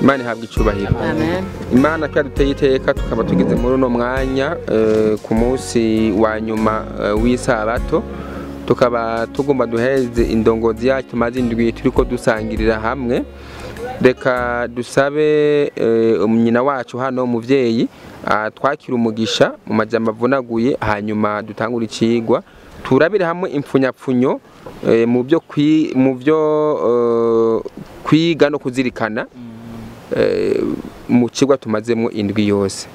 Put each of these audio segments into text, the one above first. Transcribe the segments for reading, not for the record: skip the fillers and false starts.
Imana ihabwa icubahiro. Amen. Imana ko yaduteye iteka tukaba tugeze muri uno mwanya ku munsi wa nyuma w'isabato, tukaba tugomba duheze indongozi yacu tumaze indwi turiko dusangirira hamwe. Reka dusabe nyina wacu hano umuvyeyi twakira umugisha mu majambo avunaguye, hanyuma dutangure icigwa turabire hamwe impfunyapfunyo mu byo kwiga no kuzirikana mu cigwa tumazemwo indwi yose.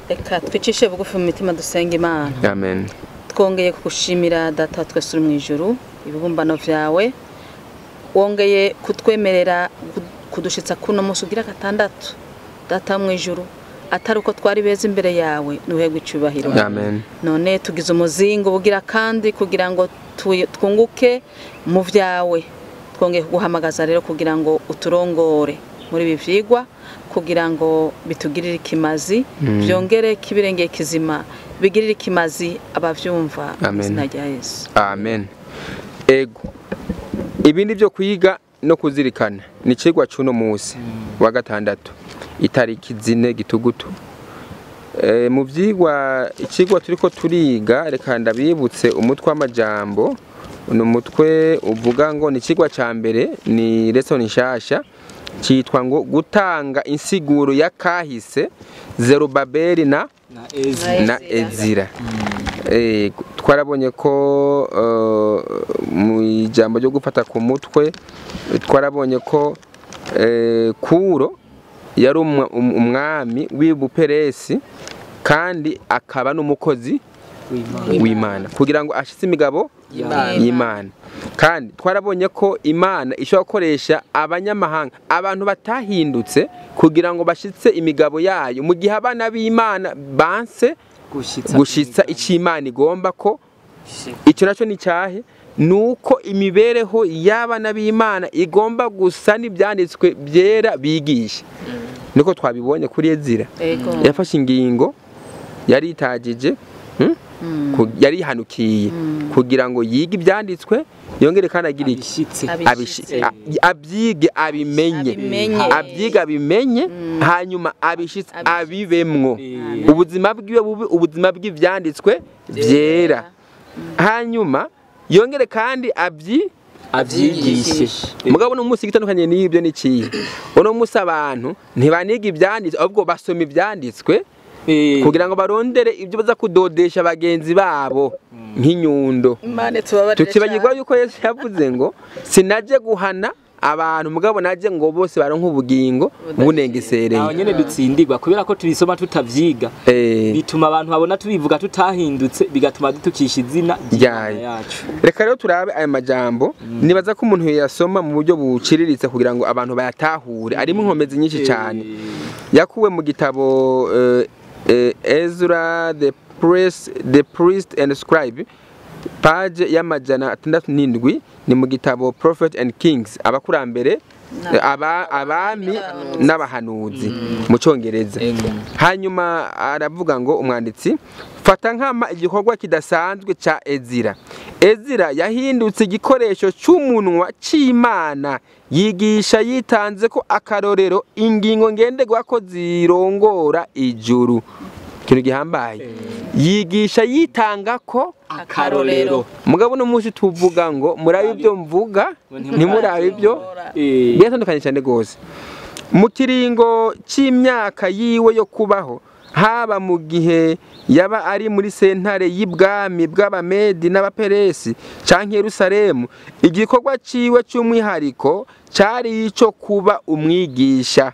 Reka twicishe bugufi mu mitima dusenga Imana. Amen. Twongeye kugushimira Data wa twese uri mu ijuru, ibibumbano vyawe wongeye kutwemerera kudushitsa kuno munsi ugira gatandatu. Data mu ijuru, atari uko twari beza imbere yawe, nuhegwe icubahiro. Amen. None tugize umuzingo ubugira kandi kugira ngo twunguke mu vyawe. Twongeye kuguhamagaza rero kugira ngo uturongore muri ibi vyigwa, kugira ngo bitugirire ikimazi, vyongere kibirengeye kizima, bigirire ikimazi abavyumva mu Amen. izina rya Yesu. Amen. Ego. Ibindi byo kwiga no kuzirikana ni icigwa c'uno munsi wa gatandatu itariki 4 gitugutu. Mu vyigwa icigwa turiko turiga, reka ndabibutse umutwe w'amajambo. Ni umutwe uvuga ngo ni icigwa ca mbere, ni lesson nshasha, citwa ngo gutanga insiguro ya kahise Zerubabeli na Na Ezira. Twarabonye ko mu ijambo ryo gufata ku mutwe twarabonye ko Kuro yari umwami w'Ibuperesi kandi akaba n'umukozi w'Imana kugira ngo ashitse imigabo y'Imana. Kandi twarabonye ko Imana ishobora gukoresha abanyamahanga, abantu batahindutse, kugira ngo bashitse imigabo yayo mu gihe abana b'Imana banse gushitsa icyo Imana igomba ko. Icyo nacyo ni cyahe? Nuko imibereho y'abana b'Imana igomba gusa n'ibyanditswe byera bigisha. Niko twabibonye kuri Ezira. Ego. Yafashe ingingo, yaritagije, yarihanukiye kugira ngo yige ibyanditswe, yongere kandi agire iki? Abishitse. Abyige abimenye, Abimenye. abyige abimenye, hanyuma abishitse abibemwo, ubuzima bwiwe bubi ubuzima bw'ivyanditswe byera, hanyuma yongere kandi abyigishe. Mugabo no munsi gitandukanye n'ibyo ni kihe? Uno munsi abantu ntibaniga ibyanditswe, ahubwo basoma ibyanditswe kugira ngo barondere ibyo baza kudodesha bagenzi babo nk'inyundo. Imana tubabarire. Tukibagirwa yuko Yesu yavuze ngo sinaje guhana abantu, mugabo naje ngo bose baronke ubugingo bunengesereye. Aho nyene dutsindirwa kubera ko tubisoma tutavyiga, bituma abantu babona tubivuga tutahindutse, bigatuma dutukisha izina ry'Imana Ryayo. yacu. Reka rero turabe aya majambo, nibaza ko umuntu yasoma mu buryo buciriritse kugira ngo abantu bayatahure, arimo inkomezi nyinshi cyane. Yakuwe mu gitabo Ezra the priest and scribe, page y'607, ni mu gitabo Prophet and Kings, abakurambere abami n'abahanuzi mu cyongereza. Hanyuma aravuga ngo umwanditsi fata nkama igikorwa kidasanzwe ca Ezira. Ezira yahindutse igikoresho cy'umunwa c'Imana, yigisha yitanze ko akarorero ingingo ngenderwako zirongora ijuru. Ikintu gihambaye, yigisha yitanga ko Akarorero. Mugabo no munsi tuvuga ngo murabe ibyo mvuga ntimurabe ibyo. Biratandukanye cyane rwose. Mu kiringo cy'imyaka yiwe yo kubaho, haba mu gihe yaba ari muri sentare y'ibwami bw'Abamedi n'Abaperesi canke Yerusalemu, igikorwa ciwe cy'umwihariko cari ico kuba umwigisha.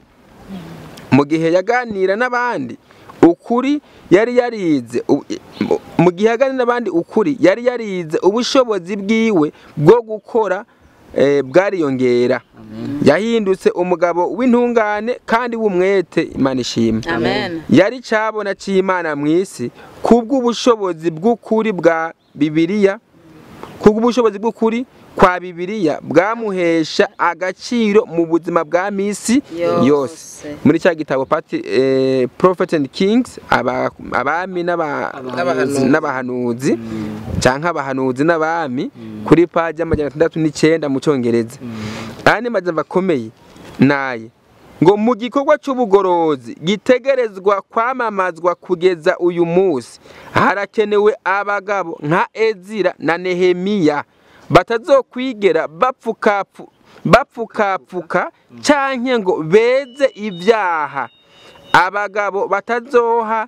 Mu gihe yaganira n'abandi ukuri yari yarize, mu gihe yaganira n'abandi ukuri yari yarize, ubushobozi bwiwe bwo gukora bwariyongera. Yahindutse umugabo w'intungane kandi w'umwete. Imana ishimwe. Amen. Yari cabona c'Imana mw'isi kubw'ubushobozi bw'ukuri bwa Bibiliya, kubw'ubushobozi bw'ukuri kwa Bibiliya bwamuhesha agaciro mu buzima bwa misi Yose. yose. Muri cya gitabo Prophet and Kings, abami n'abahanuzi canke abahanuzi n'abami, kuri paji 609 mu cyongereza. Aya ni amajambo akomeye naye. Ngo mu gikorwa cy'ubugorozi gitegerezwa kwamamazwa kugeza uyu munsi harakenewe abagabo nka Ezira na Nehemiya batazokwigera bapfukapfuka canke ngo beze ibyaha, abagabo batazoha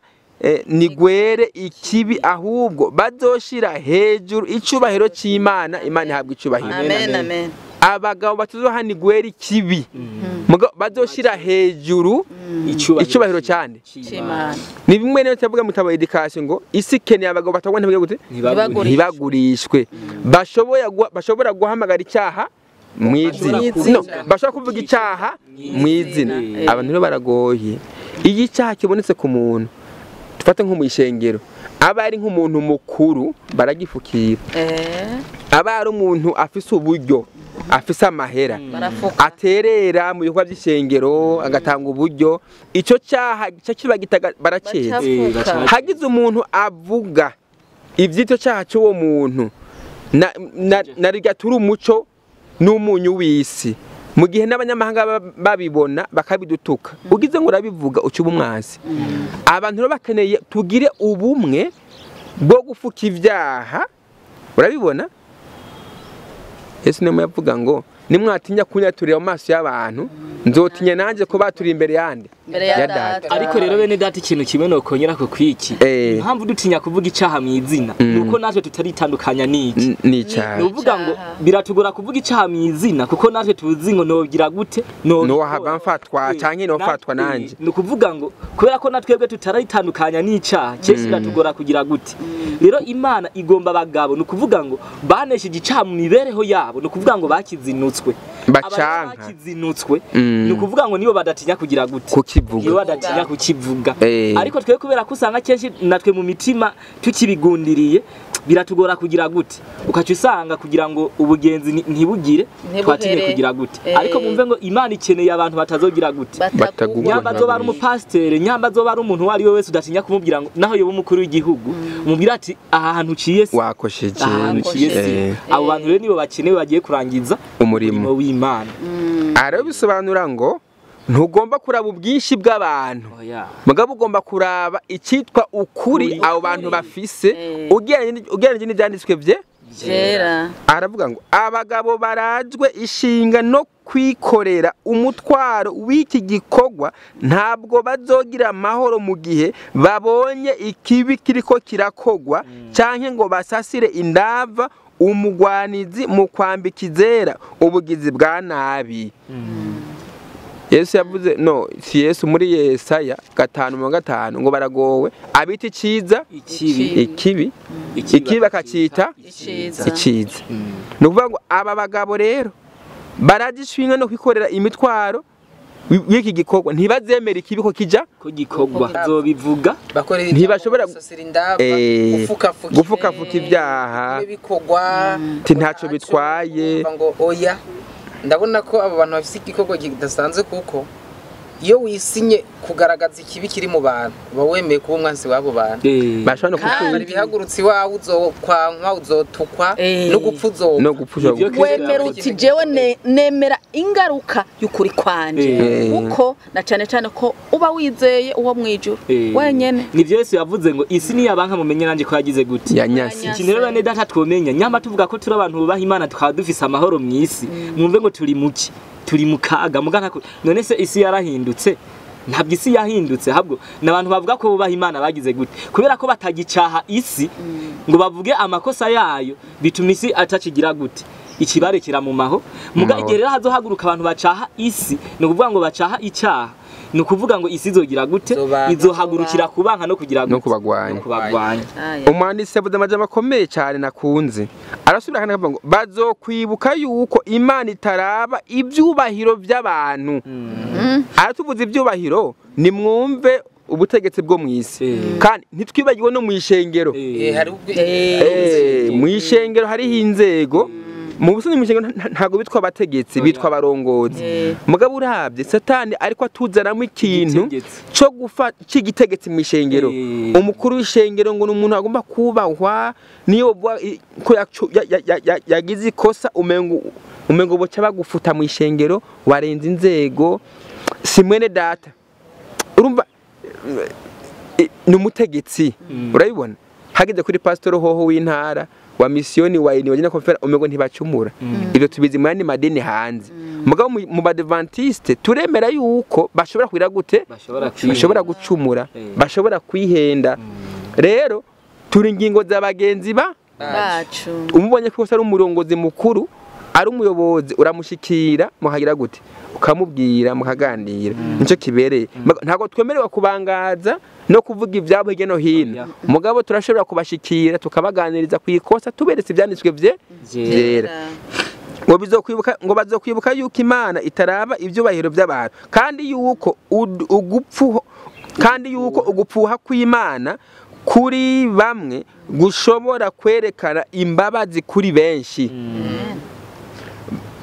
nigwere ikibi ahubwo bazoshira hejuru icubahiro c'Imana. Imana ihabwa icubahiro. Amen, amen. Abagabo batazoha nigwere ikibi bazoshira hejuru icubahiro cyane c'Imana. Ni bimwe rero cyavuga mutaba education ngo isi ikeneye abagabo batagwa gute ntibagurishwe, bashobora guhamagara icyaha mw'izina, no bashobora kuvuga icyaha mw'izina. Abantu rero baragoye. Iyo icyaha kibonetse ku muntu, tufate nko mu ishengero, aba ari nk'umuntu mukuru baragifukira, aba ari umuntu afise uburyo, afise amahera, aterera mu bikorwa by'ishengero agatanga uburyo, icyo cyaha kiba barakeza. Hagize umuntu avuga iby'icyo cyaha cy'uwo muntu na rigatura umuco n'umunyu w'isi, mu gihe n'abanyamahanga babibona bakabidutuka, ugize ngo urabivuga ucuba umwansi. Abantu rero bakeneye tugire ubumwe bwo gufuka ibyaha. Urabibona, Yesu niwe yavuga ngo nimwatinya kunyaturira mu maso y'abantu, nzotinya nanjye ko baturi imbere yande ya data. Ariko rero bene data, ikintu kimwe nokongera ko kwiki, impamvu dutinya kuvuga icaha mu izina nuko natwe tutaritandukanya n'iki n'icyaha. Nuvuga ngo biratugora kuvuga icaha mu izina kuko natwe tuzi ngo nogira gute, no hava mfatwa canke no fatwa nanje. Nukuvuga ngo kubera ko natwebwe tutaritandukanya n'icaha, kenshi biratugora kugira gute. Rero Imana igomba abagabo, nukuvuga ngo banesheje icaha mu mibereho yabo, nukuvuga ngo bakizinutswe, bakizinutswe, nukuvuga ngo nibo badatinya kugira gute, kukivuga, nibo badatinya kukivuga. Ariko twe kubera ko usanga kenshi natwe mu mitima tukibigundiriye, biratugora kugira gute, ukaca usanga kugira ngo ubugenzi ntibugire, twatinye kugira gute. Ariko mumve ngo Imana ikeneye abantu batazogira gute, nyamba azoba ari umupasiteri, nyamba azoba ari umuntu uwo ari we wese udatinya kumubwira ngo naho yoba umukuru w'igihugu, umubwira ati aha hantu uciye si wakosheje, uciye si. Abo bantu rero nibo bakenewe, bagiye kurangiza umurimo w'Imana. Aha bisobanura ngo ntugomba kuraba ubwinshi bw'abantu, mugabo ugomba kuraba icyitwa ukuri abo bantu bafise, ugereranyije n'ibyanditswe bye byera. Aravuga ngo abagabo barajwe ishinga no kwikorera umutwaro w'iki gikorwa, ntabwo bazogira amahoro mu gihe babonye ikibi kiriko kirakogwa, canke ngo basasire indava umugwanizi mu kwambika izera ubugizi bwa nabi. Yesu yavuze, no si Yesu, muri Yesaya 5:5 ngo baragowe abita iciza ikibi, ikibi bakacita iciza. Ni ukuvuga ngo aba bagabo rero baragishwinga no kwikorera imitwaro w'iki gikorwa, ntibazemera ikibi ko kija ko gikorwa, bazobivuga, ntibashobora gufukafuka ibyaha bikorwa ntacyo bitwaye. Ngo oya, ndabona ko abo bantu bafite igikorwa kidasanzwe, kuko iyo wisinye kugaragaza ikibi kiri mu bantu uba wemeye kuba umwansi w'abo bantu. Bashobora no kukwira ibihagurutsi wawe, uzokwankwa, uzotukwa, no gupfa uzopfa. Wemera uti jewe nemera ingaruka y'ukuri kwanje, kuko na cyane cyane ko uba wizeye uwo mwijuru wenyene. Nivyo Yesu yavuze ngo isi niyabanka mumenye nanje ko yagize gute, yanyasi. Ikintu rero bene data twomenya, nyamba tuvuga ko turi abantu bubaha Imana tukaba dufise amahoro mw'isi, mwumve ngo turi muki, turi mu kaga. Mugana none se isi yarahindutse? Ntabwo isi yahindutse, ahubwo n'abantu bavuga ko bubaha Imana bagize gute, kubera ko batagicaha isi ngo bavuge amakosa yayo, bituma isi atakigira gute, ikibarekera mu maho. Muga igihe rero hazohaguruka abantu bacaha isi, ni ukuvuga ngo bacaha icyaha, ni ukuvuga ngo isi izogira gute, izohagurukira kubanka no kugira gute, no kubagwanya. Umwanditsi yavuze amajambo akomeye cyane nakunze, arasubira kandi akavuga ngo bazokwibuka yuko Imana itaraba ibyubahiro by'abantu. Aratuvuze ibyubahiro, nimwumve ubutegetsi bwo mw'isi, kandi ntitwibagiwe no mu ishengero. Mu ishengero hariho inzego. Mu busanzwe mu ishengero ntago bitwa abategetsi, bitwa abarongozi. Mugabo uravye Satani ariko atuzanamo ikintu cyo gufa cy'igitegetsi mu ishengero. Umukuru w'ishengero ngo ni umuntu agomba kubahwa, niyo ko yagize ikosa umengo boca bagufuta mu ishengero, warenze inzego. Si mwene data, urumva ni umutegetsi. Urabibona hageze kuri pasitoro hoho w'intara wa misiyoni wa ini wagenda konfera umego ntibacumura. Ibyo tubizi mu yandi madini hanze. Mugabo mu badventiste turemera yuko bashobora kugira gute, bashobora gucumura, bashobora kwihenda. Rero turi ingingo za bagenzi bacu. Umubonye ko ari umurongozi mukuru, ari umuyobozi, uramushikira mukagira gute, ukamubwira, mukaganira. Nicyo kibereye. Ntabwo twemerewe kubangaza no kuvuga ibyabo hirya no hino. Mugabo turashobora kubashikira tukabaganiriza ku ikosa, tuberetse ibyanditswe byera. Ngo bazokwibuka yuko Imana itaraba ibyubahiro by'abantu, kandi yuko ugupfuha kw'Imana kuri bamwe gushobora kwerekana imbabazi kuri benshi.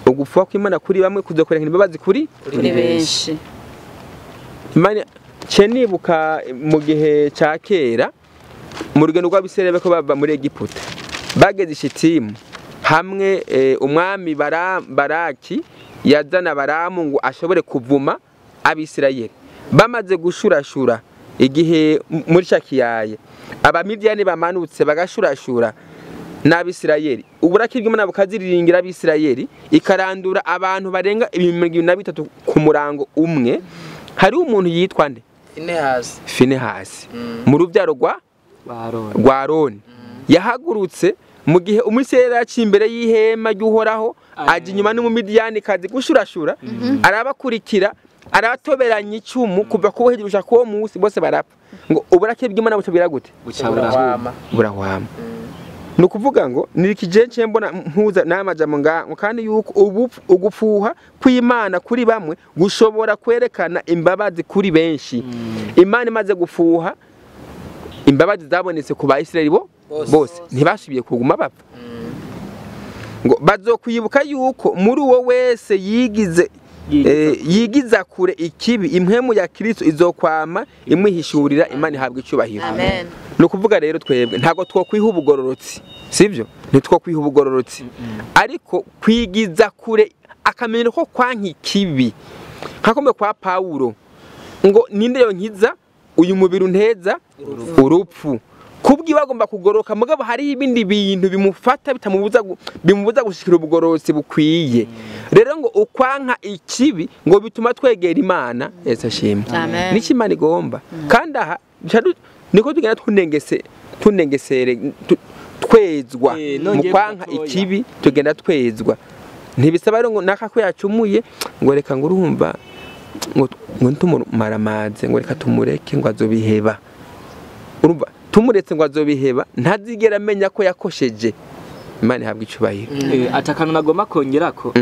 Ugupfuha kw'Imana kuri bamwe kuzokwerekana imbabazi kuri benshi. Imana nibuka mu gihe cya kera mu rugendo rw'Abisirayeli ko bava muri Egiputa bageze i Shitimu, hamwe umwami Baraki yazana Baramu ngo ashobore kuvuma Abisirayeli. Bamaze gushurashura igihe muri cya kiyaya, Abamidiyani bamanutse bagashurashura n'Abisirayeli. Uburaki bw'Imana bukaziriringira Abisirayeli, ikarandura abantu barenga 23,000 ku murango umwe. Hari umuntu yitwa nde? Finehasi. Mu rubyaro rwa Aroni. Yahagurutse mu gihe Umwisirayeli yaciye imbere y'ihema ry'Uhoraho, ajya inyuma n'Umumidiyani kazi gushurashura, arabakurikira, aratoberanya icumu kuva ku hejuru gushika kuwo munsi bose barapfa. Ngo uburake bw'Imana bucabira gute? Burahwama. Ni ukuvuga ngo nirikije mbona mpuza n'amajambo ngo kandi yuko ugupfuha kw'Imana kuri bamwe gushobora kwerekana imbabazi kuri benshi. Imana imaze gufuha, imbabazi zabonetse ku Bayisirayeli bose ntibasubiye kuguma bapfa. Ngo bazokwibuka yuko muri uwo wese yigiza kure ikibi, impwemu ya Kristo izokwama imwihishurira. Imana ihabwa icyubahiro. Amen. Ni ukuvuga rero twebwe ntabwo twokwiha ubugororotsi, sibyo? Ntitwokwiha ubugororotsi, ariko kwigiza kure akamenyero ko kwanka ikibi, nkakombe kwa Pawulo ngo ninde yonkiza uyu mubiri unteza urupfu. Kubwi bagomba kugoroka, mugabo hari ibindi bintu bimufata bitamubuza bimubuza gushikira ubugororotsi bukwiye. Rero ngo ukwanka ikibi ngo bituma twegera Imana. Yesu ashimwe. Niki Imana igomba. Kandi aha niko tugenda tunengesere twezwa mu kwanka ikibi, tugenda twezwa. Ntibisaba rero ngo naka ko yacumuye ngo reka ngo urumva ngo ntumumaramaze, ngo reka tumureke ngo azobiheba. Urumva tumuretse ngo azobiheba, ntazigera amenya ko yakosheje. Imana ihabwa icyubahiro. Atakanu nagomba kongerako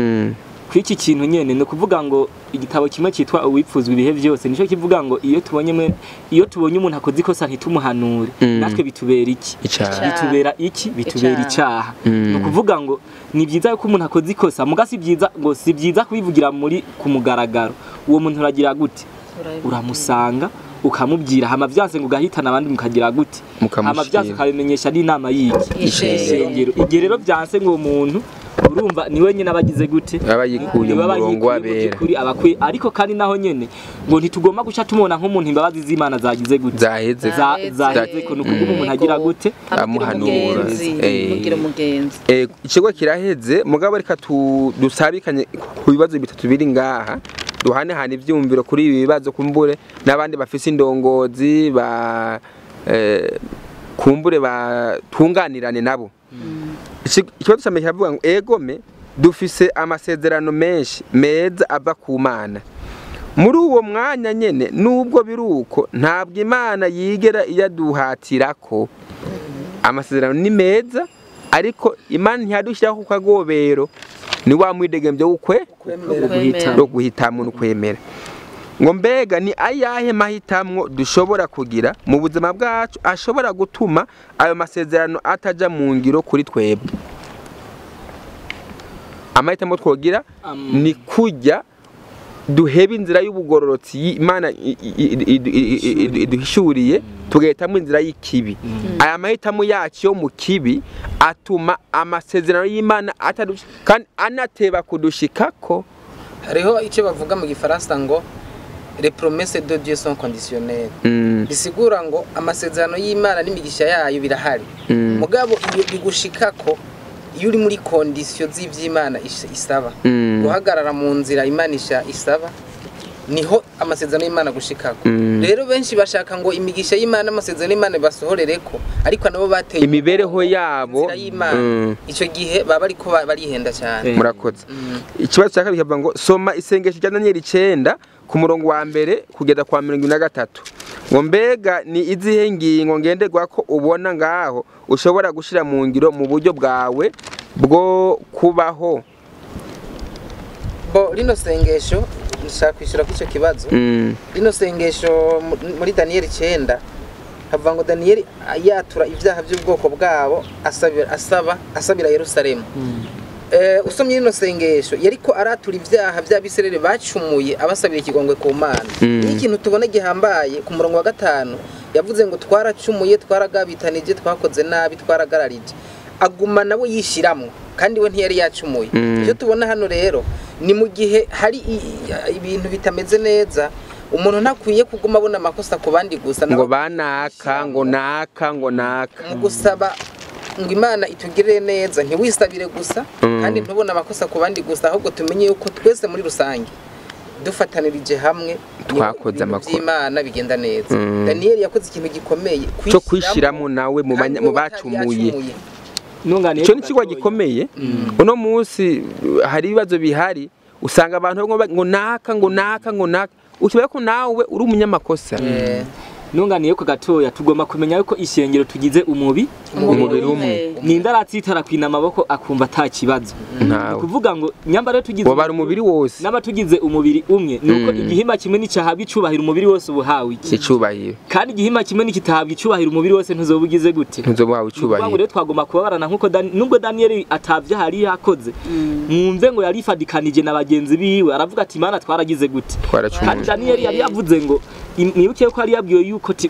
kwiki kintu nyene, no kuvuga ngo igitabo kimwe cyitwa Uwipfuzwa ibihe byose nico kivuga ngo iyo tubonye umuntu akoze ikosa ntitumuhanure, natwe bitubera iki? Bitubera iki? Bitubera icyaha. No kuvuga ngo ni byiza ko umuntu akoze ikosa, muga si byiza ngo si byiza kubivugira muri kumugaragaro. Uwo muntu uragira gute? Uramusanga ukamubwira, hama vyanse ngo gahitana abandi mukagira gute? Hama vyanse ukabimenyesha n'inama y'iki ishengero. Igihe rero vyanse ngo umuntu urumva niwe nyene abagize gute, abayikuye mu murongo wabera abakwiye. Ariko kandi naho nyene ngo ntitugomba guca tumubona nk'umuntu imbabazi z'Imana zagize gute, zaheze ko nukuvuga umuntu agira gute, amuhanura, mugira umugenzi. Ikigo kiraheze, mugabo reka dusabikanye ku bibazo bitatu biri ngaha, duhanehana ivyumviro kuri ibi bibazo, kumbure n'abandi bafise indongozi ba kumbure batunganirane nabo. Ikibazo cya mbere kiravuga ngo egome dufise amasezerano menshi meza ava ku Mana. Muri uwo mwanya nyene nubwo biruko ntabwo Imana yigera iyaduhatirako. Amasezerano ni meza, ariko Imana ntiyadushyiraho ku kagobero, ni wa mwidegembyo w'ukwe no guhitamwo no kwemera. Ngo mbega ni ayahe mahitamwo dushobora kugira mu buzima bwacu ashobora gutuma ayo masezerano ataja mu ngiro kuri twebwe? Amahitamo twogira ni kujya duheba inzira y'ubugororotsi Imana iduhishuriye, tugahitamo inzira y'ikibi. Aya mahitamo yacu yo mu kibi atuma amasezerano y'Imana kandi anateba kudushikako. Hariho icyo bavuga mu gifaransa ngo Les promesses de Dieu sont conditionnelles, bisigura ngo amasezerano y'Imana n'imigisha yayo birahari, mugabo iyo bigushikako iyo uri muri condition z'ivy'Imana isaba, guhagarara mu nzira Imana isaba, niho amasezerano y'Imana gushikako. Rero benshi bashaka ngo imigisha y'Imana, amasezerano y'Imana basohorereko, ariko nabo bateye imibereho yabo inzira y'Imana. Ico gihe baba ariko barihenda cyane. Murakoze. Ikibazo cya kabiri kivuga ngo soma isengesho rya Daniel 9 ku murongo wa mbere kugeza kwa 73, ngo mbega ni izihe ngingo ngenderwa ko ubona ngaho ushobora gushira mu ngiro mu buryo bwawe bwo kubaho? Bo rino sengesho nshaka kwishura kuri ico kibazo. Rino sengesho muri Daniel 9 havuga ngo Daniel yatura ibyaha by'ubwoko bwabo asabira Yerusalemu. Usomye rino sengesho yariko aratura ibyaha by'Abisirayeli bacumuye abasabira ikigongwe ku Mana. Ni ikintu tubona gihambaye ku murongo wa 5 yavuze ngo twaracumuye, twaragabitanije, twakoze nabi, twaragararije. Aguma nawe yishiramwo kandi we ntiyari yacumuye. Icyo tubona hano rero ni mu gihe hari ibintu bitameze neza, umuntu ntakwiye kuguma abona amakosa ku bandi gusa, ngo banaka ngo naka ngo naka. Mu gusaba ngo Imana itugirire neza ntiwisabire gusa, kandi ntubone amakosa ku bandi gusa, ahubwo tumenye yuko twese muri rusange dufatanirije hamwe twakoze amakosa, Imana bigenda neza. Daniel yakoze ikintu gikomeye cyo kwishiramo nawe mu bacumuye. Icyo ni ikigo gikomeye. Uno munsi hari ibibazo bihari, usanga abantu ngo naka ngo naka ngo naka, ukibaye ko nawe uri umunyamakosa. Nunganiye ko gatoya, tugomba kumenya yuko ishengero tugize umubiri umwe. Ninda aratsitara kwina amaboko akumva ata kibazo. Kuvuga ngo nyambara tugize wabara umubiri wose, naba tugize umubiri umwe, nuko igihimba kimwe n'icahabwa icubahiro umubiri wose ubuhawe iki icubahiro, kandi igihimba kimwe n'ikitahabwa icubahiro umubiri wose ntuzobugize gute, ntuzobuhawe icubahiro. Rero twagomba kubabarana nkuko nubwo Daniel atavya hari yakoze, mwumve ngo yarifadikanije na bagenzi biwe, aravuga ati Imana twaragize gute. Kandi Daniel yari yavuze ngo mwibuke ko yari yabwiwe yuko ti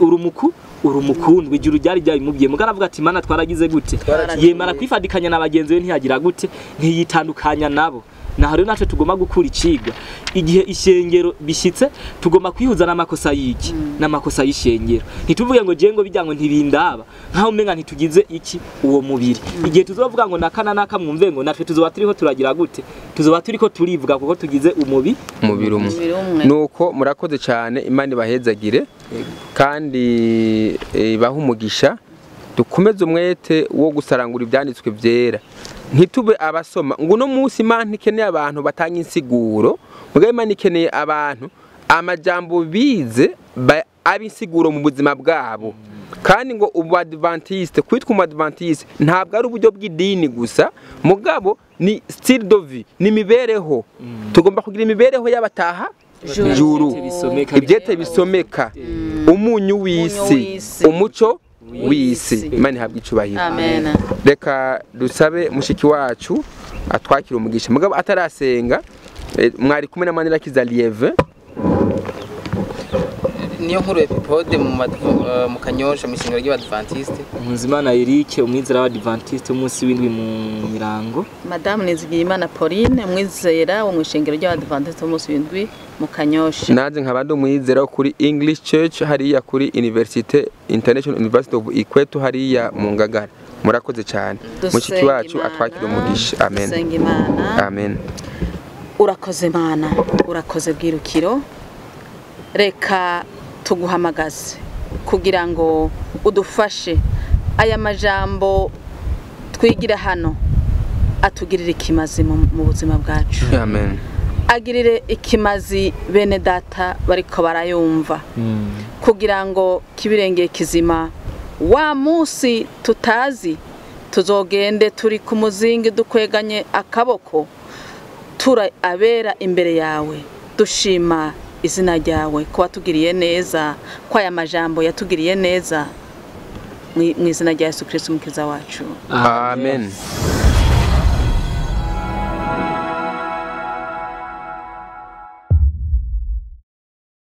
urumukundwa ijuru ryari ryabimubwiye, mugara avuga ati Imana twaragize gute. Yemara kwifadikanya na bagenzi be, ntiyagira gute, ntiyitandukanya nabo. Naho rero natwe tugomba gukura icigwa igihe ishengero bishitse, tugomba kwihuza n'amakosa y'iki n'amakosa y'ishengero. Ntituvuge ngo je ngo bijyango ntibindaba nkaho umenga ntitugize iki uwo mubiri. Igihe tuzovuga ngo nakana naka mwumve ngo natwe tuzoba turiho turagira gute, tuzoba turiko turivuga kuko tugize umubiri umwe. Nuko murakoze cyane, Imana ibahezagire kandi ibahe umugisha. Dukomeze umwete wo gusarangura ibyanditswe byera, ntitube abasoma ngo uno munsi Imana ikeneye abantu batanga insiguro, mugabo Imana ikeneye abantu amajambo bize abinsiguro mu buzima bwabo. Kandi ngo ubadventiste, kwitwa umwadventiste ntabwo ari uburyo bw'idini gusa, mugabo ni style de vie, ni imibereho. Tugomba kugira imibereho y'abataha juru, ibyete bisomeka, umunyu w'isi, umuco w'isi. Imana ihabwe icubahiro. Amen. Reka dusabe mushiki wacu atwakira umugisha, mugabo atarasenga mwari kumwe na Manirakiza Lieve. Niyo nkuru epipode mu Kanyosha mu ishengero ry'Abadventiste. Nkunzimana Eric umwizera w'Abadventiste umunsi w'indwi mu Mirango. Madame Nizigiyimana Pauline umwizera wo mu ishengero ry'Abadventiste umunsi w'indwi mu Kanyosha. Naje nkabandi umwizera kuri English Church hariya kuri University International University of Equator hariya mu Ngagara. Murakoze cyane. Mushiki wacu atwakira umugisha. Amen. Amen. Urakoze Mana, urakoze bwirukiro. Reka tuguhamagaze kugira ngo udufashe aya majambo twigira hano atugirire ikimazi mu buzima bwacu. Amen. Agirire ikimazi bene data bariko barayumva, kugira ngo kibirengeye kizima wa munsi tutazi tuzogende turi ku muzingi dukweganye akaboko tura abera imbere yawe, dushima izina ryawe ko watugiriye neza, ko aya majambo yatugiriye neza, mu izina rya Yesu Kristo umukiza wacu. Amen.